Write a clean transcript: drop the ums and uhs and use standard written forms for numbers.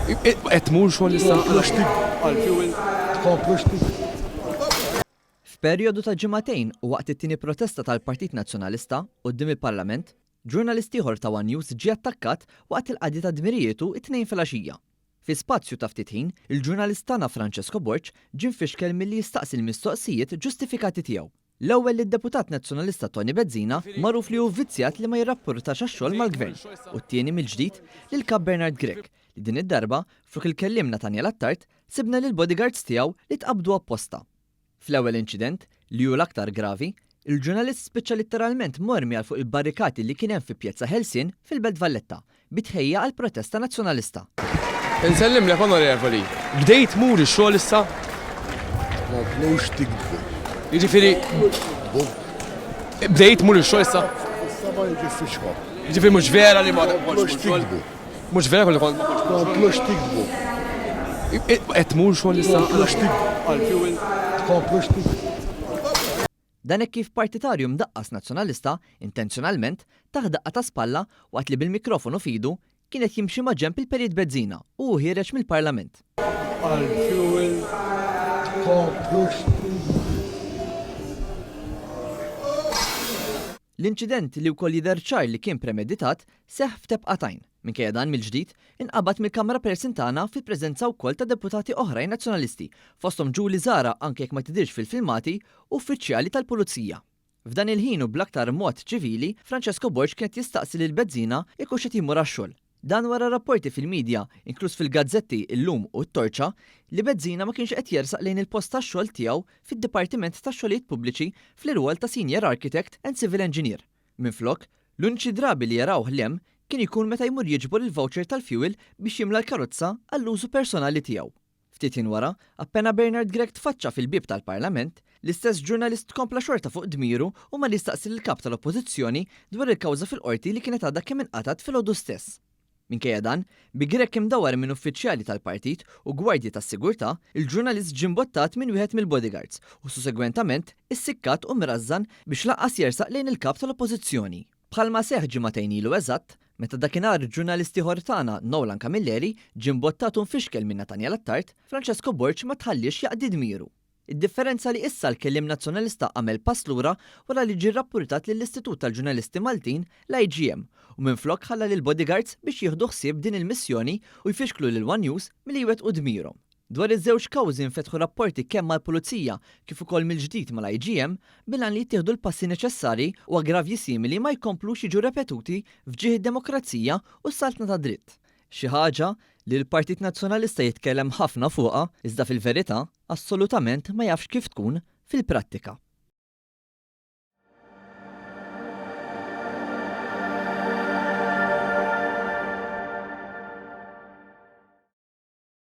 Qed tmur xogħol issa? Tkomplux tikdbu għall-fuel. Tkomplux tikdbu. F'perjodu ta' ġimagħtejn u waqt it-tieni protesta tal-Partit Nazzjonalista quddiem il-Parlament, ġurnalist ieħor ta' one News ġie attakkat waqt il-qadi ta' dmirijietu t-Tnejn filgħaxija. Fi spazju ta' ftit ħin, il-ġurnalist tagħna Francesco Borg ġie mfixkel milli jistaqsi l-mistoqsijiet ġustifikati tiegħu. L-ewwel lid-Deputat Nazzjonalista Toni Bezzina, magħruf li hu vvizzjat li ma jirrappurtax għax-xogħol mal-Gvern, u t-tieni mill-ġdid lill-Kap Bernard Grech, li din id-darba, flok il-kelliem Nathaniel Attard, sibna lill-bodyguards tiegħu li tqabbdu apposta. Fl-ewwel inċident, li hu l-aktar gravi, il-ġurnalist spiċċa litteralment mormi għal fuq il-barrikati li kien hemm fi Pjazza Ħelsien fil-Belt Valletta, bi tħejjija għall-protesta Nazzjonalista. Insellimlek Onorevoli. Bdejt tmur ix-xogħol issa? Tkomplux tikdbu. Jiġifieri. Bdejt tmur ix-xogħol issa? Is-seba' jiġi fixkom. Jiġifieri mhux vera li ma Tkomplux tikdbu. Mhux vera li kont. Tkomplux tikdbu. Qed tmur xogħol issa? Tkomplux tikdbu. Għall-fuel. Tkomplux tikdbu. Dan hekk kif partitarju mdaqqas Nazzjonalista, intenzjonalment, tah daqqa ta' spalla waqt li bil-mikrofonu f'idu, kien qed jimxi maġenb il-Perit Bezzina u hu ħiereġ mill-Parlament. Għall-fuel. Tkomplux tikdbu. L-inċident, li wkoll jidher ċar li kien premeditat, seħħ f'tebqa t'għajn. Minkejja dan, mill-ġdid, inqabad mill-Kamra Person tagħna fil-preżenza wkoll ta' deputati oħrajn Nazzjonalisti, fosthom Julie Zahra anke jekk ma tidhirx fil-filmati, u uffiċjali tal-Pulizija. F'dan il-ħin u bl-aktar mod ċivili, Francesco Borg kien qed jistaqsi lil Bezzina jekk hux qed jmur għax-xogħol. Dan wara rapporti fil-media, inkluż fil-gazzetti Illum u T-Torċa, li Bezzina ma kienx qed jersaq lejn il-post tax-xogħol tiegħu fid-Dipartiment tax-Xogħlijiet Pubbliċi fl-irwol ta' Senior Architect and Civil Engineer. Minflok, l-uniċi drabi li jarawh 'l hemm kien ikun meta jmur jiġbor il-voucher tal-fuel biex jimla l-karozza għall-użu personali tiegħu. Ftit ħin wara, appena Bernard Grech tfaċċa fil-bieb tal-Parlament, l-istess ġurnalist kompla xorta fuq dmiru u mar jistaqsi lill-Kap tal-Oppożizzjoni dwar il-kawża fil-Qorti li kienet għadha kemm inqatgħet filgħodu stess. Minkejja dan, bi Grech imdawwar minn uffiċjali tal-partit u gwardji tas-sigurtà, il-ġurnalist ġie mbottat minn wieħed mill-bodyguards u sussegwentament issikkat u mrażżan biex lanqas jersaq lejn il-Kap tal-Oppożizzjoni. Bħalma seħħ ġimagħtejn ilu eżatt, meta dakinhar ġurnalist ieħor tagħna, Nolan Camilleri, ġie mbottat u mfixkel minn Nathaniel Attard, Francesco Borg ma tħalliex jaqdi dmiru. Id-differenza li issa l-kelliem Nazzjonalista għamel pass lura wara li ġie rrappurtat lill-Istitut tal-Ġurnalisti Maltin, l-IGM, u minflok ħalla lill-bodyguards biex jieħdu ħsieb din il-missjoni u jfixklu lil one News milli jwettqu dmirhom. Dwar iż-żewġ kawżi nfetħu rapporti kemm mal-Pulizija kif ukoll mill-ġdid mal-IGM bil-għan li jittieħdu l-passi neċessarji u aggravji simili ma jkomplux jiġu repetuti f'ġieħ id-demokrazija u s-saltna tad-dritt. Xi ħaġa li l-Partit Nazzjonalista jitkellem ħafna fuqha iżda fil-verità assolutament ma jafx kif tkun fil-prattika.